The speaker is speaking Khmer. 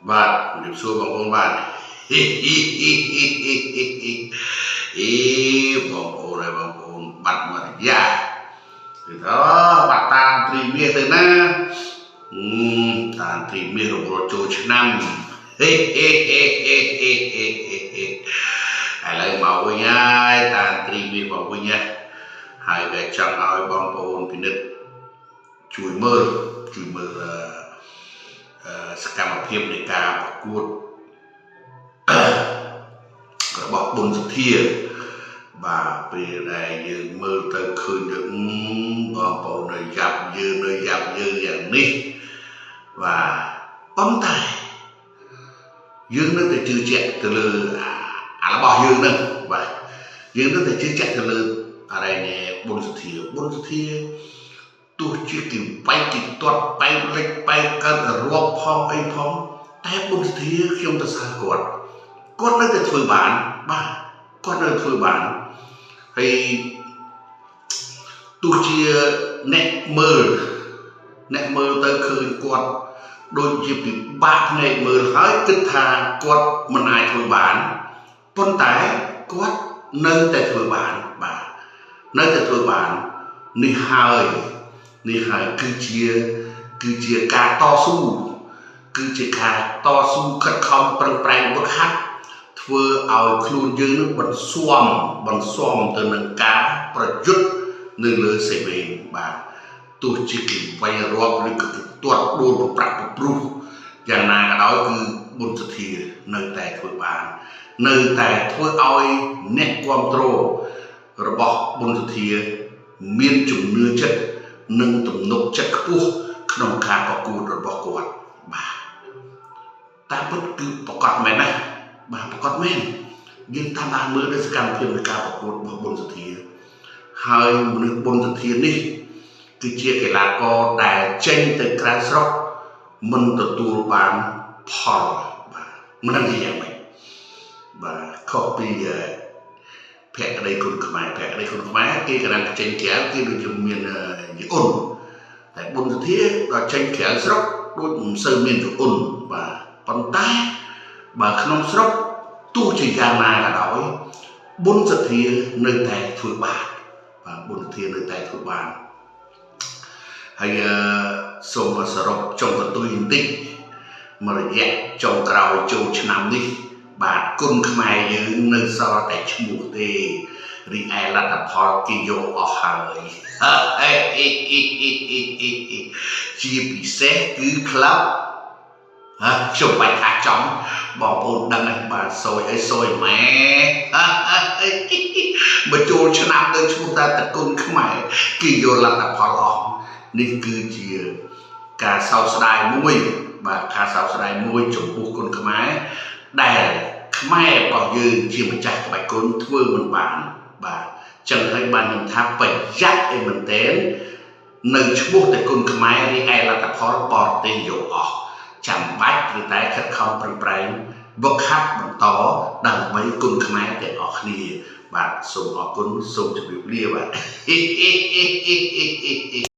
បាទជំរាបសួរបងប្អូនបាទ អេបងប្អូនហើយបងប្អូនបាត់មករយៈគឺថាបាត់តាមត្រីមាសទៅណាតាមត្រីមាសរវល់ចូលឆ្នាំហេហេហេហេហេហេហេឥឡូវមកវិញហើយតាមត្រីមាសមកវិញណាហើយក៏ចង់ឲ្យបងប្អូនពិនិត្យជួយមើលជួយមើលសកម្មភាពនៃការប្រកួតរបស់ប៊ុនសុធាបាទពេលដែលយើងមើលទៅឃើញទៅបងប្អូននៅយ៉ាប់យើងនៅយ៉ាប់យើងយ៉ាងនេះបាទប៉ុន្តែយើងនៅតែជឿជាក់ទៅលើអារបស់យើងហ្នឹងបាទយើងនៅតែជឿជាក់ទៅលើអរិយប៊ុនសុធាប៊ុនសុធាទោះជាគេវាយគេទាត់បែកលិចបែកកើតរាប់ផងអីផងតែប៊ុនសុធាខ្ញុំទៅសើគាត់គាត់នៅតែធ្វើបានបាទគាត់នៅធ្វើបានហើយទោះជាអ្នកមើលអ្នកមើលទៅឃើញគាត់ដូចជាពិបាកភ្នែកមើលហើយគិតថាគាត់មិនអាចធ្វើបានប៉ុន្តែគាត់នៅតែធ្វើបានបាទនៅតែធ្វើបាននេះហើយនេះហើយគឺជាគឺជាការតស៊ូគឺជាការតស៊ូខិតខំប្រឹងប្រែងវឹកហាត់ធ្វើឲ្យខ្លួនយើងនឹងបន្ស៊ាំបន្ស៊ាំទៅនឹងការប្រយុទ្ធនៅលើសេវេនបាទទោះជាគេវាយរាប់ឬក៏គេទាត់ដួលប្រប្រាក់ប្រព្រុសយ៉ាងណាក៏ដោយគឺប៊ុនសុធានៅតែធ្វើបាននៅតែធ្វើឲ្យអ្នកគ្រប់គ្រងរបស់ប៊ុនសុធាមានជំនឿចិត្តនិងទំនុកចិត្តខ្ពស់ក្នុងការប្រកួតរបស់គាត់បាទតាមពិតគឺប្រកាសមែនណាបាទប្រកាសមែនយើងតាមដានមើលនៅសកម្មភាពនៃការប្រកួតរបស់ប៊ុនសុធាហើយមនុស្សប៊ុនសុធានេះគឺជាកីឡាករដែលចេញទៅក្រៅស្រុកមិនទទួលបានផលបាទមិនដឹងជាយ៉ាងម៉េចបាទខុសពីភក្តីគុណខ្មែរភក្តីគុណខ្មែរគេកណ្ដាលចេញក្រៅគេដូចជាមានយអ៊ុនតែប៊ុនសុធាដល់ចេញក្រៅស្រុកដូចមិនសូវមានយអ៊ុនបាទប៉ុន្តែបើក្នុងស្រុកទោះជាយ៉ាងណាក៏ដោយប៊ុនសុធានៅតែធ្វើបានបាទប៊ុនសុធានៅតែធ្វើបានហើយសូមសរុបចុងកន្ទុយបន្តិចមួយរយៈចុងក្រោយចូលឆ្នាំនេះបាទគុណខ្មែរយើងនៅសល់តែឈ្មោះទេរីឯលទ្ធផលគេយកអស់ហើយជាពិសេសគឺក្លឹបហ៎ខ្ញុំបាច់ថាចំបងប្អូនដឹងហើយបាទសយអីសយម៉ែមកចូលឆ្នាំទៅឈ្មោះថាតគុណខ្មែរគេយកលទ្ធផលអស់នេះគឺជាការសោកស្ដាយមួយបាទការសោកស្ដាយមួយចំពោះគុណខ្មែរដែលខ្មែររបស់យើងជាម្ចាស់ក្បាច់គុណធ្វើមិនបានបាទចឹងហើយបានខ្ញុំថាប្រយ័ត្នអីមែនទែននៅឈ្មោះតែគុណខ្មែររីឯលទ្ធផលបរទេសយកអស់ចាំបាច់ត្រូវតែខិតខំប្រឹងប្រែងវឹកហាត់បន្តដើម្បីគុណខ្មែរទាំងអស់គ្នាបាទសូមអរគុណសូមជម្រាបលាបាទ។